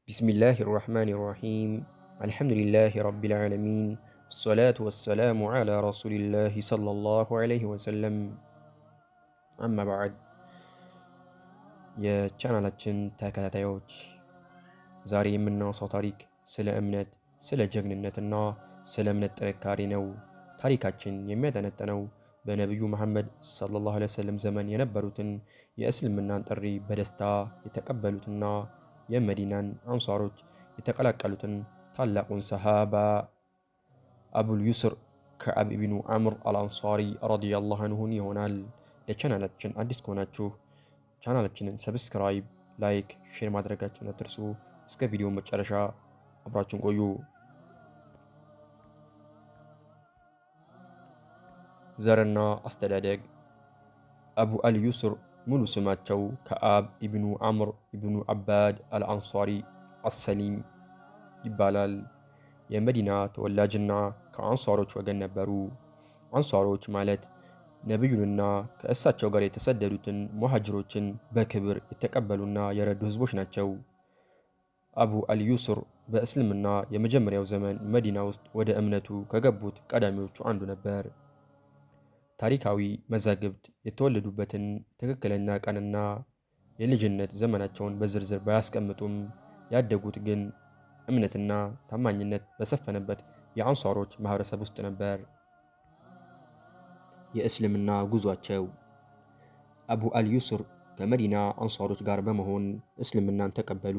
بسم الله الرحمن الرحيم الحمد لله رب العالمين الصلاة والسلام على رسول الله صلى الله عليه وسلم أما بعد። የቻናላችን ተከታታዮች፣ ዛሬ የምናወሳው ታሪክ ስለ እምነት፣ ስለ ጀግንነትና ስለ እምነት ጥንካሬ ነው። ታሪካችን የሚያጠነጥነው በነቢዩ መሐመድ ሰለላሁ ዐለይሂ ወሰለም ዘመን የነበሩትን የእስልምናን ጥሪ በደስታ የተቀበሉትና የመዲናን አንሷሮች የተቀላቀሉትን ታላቁን ሰሃባ አቡል ዩስር ከዓብ ኢብኑ አምር አልአንሷሪ ረዲየላሁ አንሁን ይሆናል። ለቻናላችን አዲስ ከሆናችሁ ቻናላችንን subscribe፣ like፣ share ማድረጋችሁን አትርሱ። እስከ ቪዲዮ መጨረሻ አብራችሁን ቆዩ። ዘርና አስተዳደግ። አቡ አልዩስር ሙሉ ስማቸው ከዓብ ኢብኑ አምር ኢብኑ አባድ አልአንሷሪ አሰሊም ይባላል። የመዲና ተወላጅና ከአንሷሮች ወገን ነበሩ። አንሷሮች ማለት ነቢዩንና ከእሳቸው ጋር የተሰደዱትን ሙሃጅሮችን በክብር የተቀበሉና የረዱ ህዝቦች ናቸው። አቡ አልዩስር በእስልምና የመጀመሪያው ዘመን መዲና ውስጥ ወደ እምነቱ ከገቡት ቀዳሚዎቹ አንዱ ነበር። ታሪካዊ መዛግብት የተወለዱበትን ትክክለኛ ቀንና የልጅነት ዘመናቸውን በዝርዝር ባያስቀምጡም፣ ያደጉት ግን እምነትና ታማኝነት በሰፈነበት የአንሷሮች ማህበረሰብ ውስጥ ነበር። የእስልምና ጉዟቸው። አቡ አልዩስር ከመዲና አንሷሮች ጋር በመሆን እስልምናን ተቀበሉ።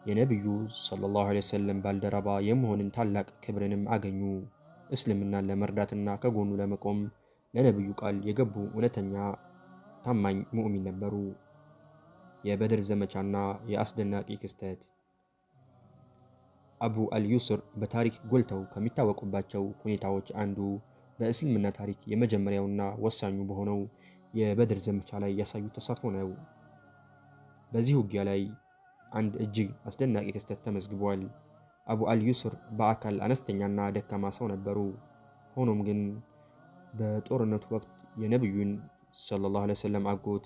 የነቢዩ ሰለላሁ ዐለይሂ ወሰለም ባልደረባ የመሆንን ታላቅ ክብርንም አገኙ። እስልምናን ለመርዳትና ከጎኑ ለመቆም ለነቢዩ ቃል የገቡ እውነተኛ ታማኝ ሙእሚን ነበሩ። የበድር ዘመቻና የአስደናቂ ክስተት። አቡ አልዩስር በታሪክ ጎልተው ከሚታወቁባቸው ሁኔታዎች አንዱ በእስልምና ታሪክ የመጀመሪያውና ወሳኙ በሆነው የበድር ዘመቻ ላይ ያሳዩት ተሳትፎ ነው። በዚህ ውጊያ ላይ አንድ እጅግ አስደናቂ ክስተት ተመዝግቧል። አቡ አልዩስር በአካል አነስተኛና ደካማ ሰው ነበሩ። ሆኖም ግን በጦርነቱ ወቅት የነቢዩን ሰለላሁ ዐለይሂ ወሰለም አጎት፣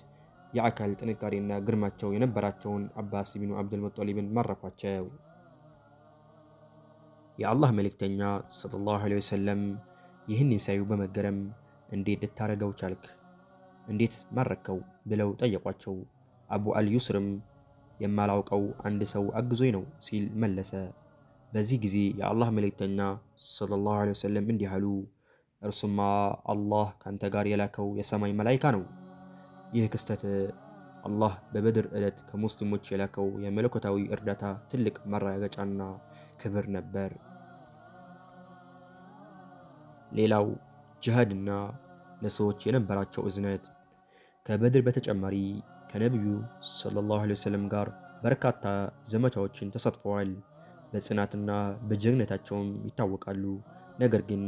የአካል ጥንካሬና ግርማቸው የነበራቸውን አባስ ኢብኑ አብዱል ሙጠሊብን ማረኳቸው። የአላህ መልእክተኛ ሰለላሁ ዐለይሂ ወሰለም ይህን ሲያዩ በመገረም "እንዴት ልታረገው ቻልክ? እንዴት ማረከው?" ብለው ጠየቋቸው። አቡ አልዩስርም "የማላውቀው አንድ ሰው አግዞኝ ነው" ሲል መለሰ። በዚህ ጊዜ የአላህ መልእክተኛ ሰለላሁ ዐለይሂ ወሰለም እንዲህ አሉ፣ "እርሱማ አላህ ካንተ ጋር የላከው የሰማይ መላኢካ ነው።" ይህ ክስተት አላህ በበድር ዕለት ከሙስሊሞች የላከው የመለኮታዊ እርዳታ ትልቅ ማረጋገጫና ክብር ነበር። ሌላው ጅሃድና ለሰዎች የነበራቸው እዝነት። ከበድር በተጨማሪ ከነቢዩ ሰለላሁ ዐለይሂ ወሰለም ጋር በርካታ ዘመቻዎችን ተሳትፈዋል። በጽናትና በጀግነታቸውም ይታወቃሉ። ነገር ግን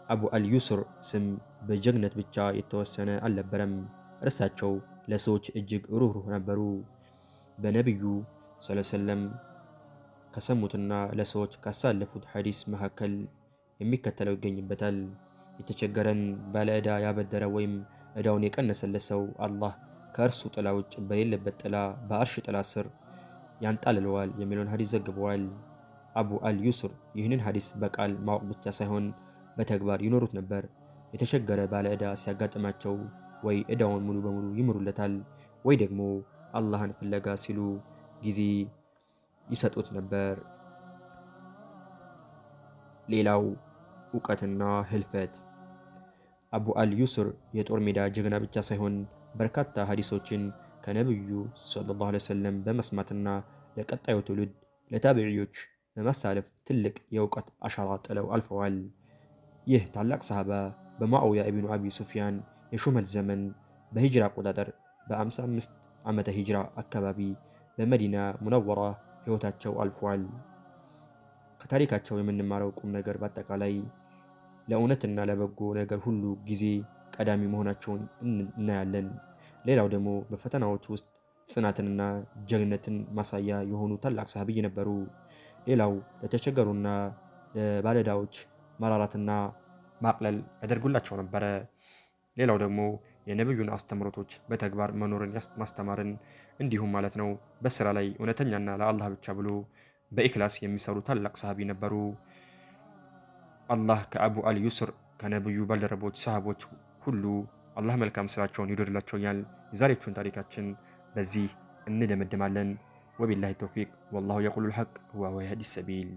አቡ አልዩስር ስም በጀግነት ብቻ የተወሰነ አልነበረም። እርሳቸው ለሰዎች እጅግ ሩህሩህ ነበሩ። በነቢዩ ሰለላሁ ዐለይሂ ወሰለም ከሰሙትና ለሰዎች ካሳለፉት ሐዲስ መካከል የሚከተለው ይገኝበታል። "የተቸገረን ባለ ዕዳ ያበደረ ወይም ዕዳውን የቀነሰለት ሰው አላህ ከእርሱ ጥላ ውጭ በሌለበት ጥላ በአርሽ ጥላ ስር ያንጣልለዋል" የሚለውን ሐዲስ ዘግበዋል። አቡ አልዩስር ይህንን ሐዲስ በቃል ማወቅ ብቻ ሳይሆን በተግባር ይኖሩት ነበር። የተቸገረ ባለ ዕዳ ሲያጋጥማቸው ወይ ዕዳውን ሙሉ በሙሉ ይምሩለታል፣ ወይ ደግሞ አላህን ፍለጋ ሲሉ ጊዜ ይሰጡት ነበር። ሌላው እውቀትና ህልፈት። አቡ አልዩስር የጦር ሜዳ ጀግና ብቻ ሳይሆን በርካታ ሀዲሶችን ከነቢዩ ሰለላሁ ዐለይሂ ወሰለም በመስማትና ለቀጣዩ ትውልድ፣ ለታቢዒዎች በማስተላለፍ ትልቅ የእውቀት አሻራ ጥለው አልፈዋል። ይህ ታላቅ ሰሃባ በሙዓዊያ ኢብኑ አቢ ሱፊያን የሹመት ዘመን በሂጅራ አቆጣጠር በ55 ዓመተ ሂጅራ አካባቢ በመዲና ሙነወራ ህይወታቸው አልፏል። ከታሪካቸው የምንማረው ቁም ነገር በአጠቃላይ ለእውነትና ለበጎ ነገር ሁሉ ጊዜ ቀዳሚ መሆናቸውን እናያለን። ሌላው ደግሞ በፈተናዎች ውስጥ ጽናትንና ጀግንነትን ማሳያ የሆኑ ታላቅ ሰሃቢይ ነበሩ። ሌላው ለተቸገሩና ለባለዕዳዎች መራራትና ማቅለል ያደርጉላቸው ነበረ። ሌላው ደግሞ የነብዩን አስተምህሮቶች በተግባር መኖርን ማስተማርን እንዲሁም ማለት ነው በስራ ላይ እውነተኛና ለአላህ ብቻ ብሎ በኢኽላስ የሚሰሩ ታላቅ ሰሃቢ ነበሩ። አላህ ከአቡ አልዩስር ከነብዩ ባልደረቦች ሰሃቦች ሁሉ አላህ መልካም ስራቸውን ይውደድላቸው እያል የዛሬዎቹን ታሪካችን በዚህ እንደመድማለን። ወቢላሂ ተውፊቅ ወላሁ የቁሉል ሐቅ ወሁወ የህዲ ሰቢል።